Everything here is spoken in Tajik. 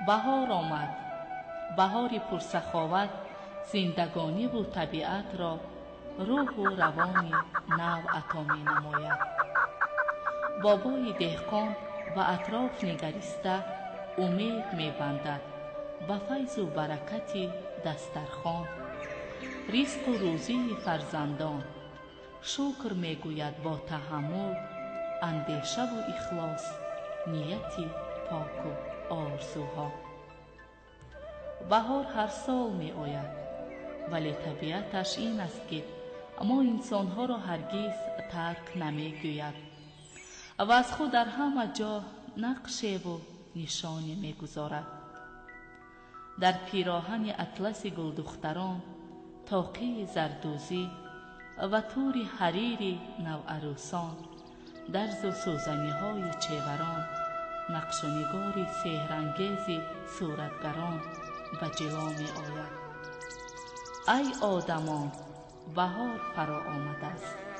Баҳор омад. Баҳори пурсаховат зиндагониву табиатро рӯҳу равони нав ато менамояд. Бобои деҳқон ба атроф нигариста умед мебандад ба файзу баракати дастархон, ризқу рӯзии фарзандон. Шукр мегӯяд бо таҳаммул, андешаву ихлос, нияти поку орзуҳо. Баҳор ҳар сол меояд, вале табиаташ ин аст, ки мо инсонҳоро ҳаргиз тарк намегӯяд ва аз худ дар ҳама ҷо нақшеву нишоне мегузорад. Дар пироҳани атласи гулдухтарон, тоқии зардӯзӣ ва тӯри ҳарири наварӯсон, дарзу сӯзаниҳои чеварон, нақшунигори сеҳрангези суратгарон ба ҷило меояд. Ай одамон, баҳор фаро омадааст.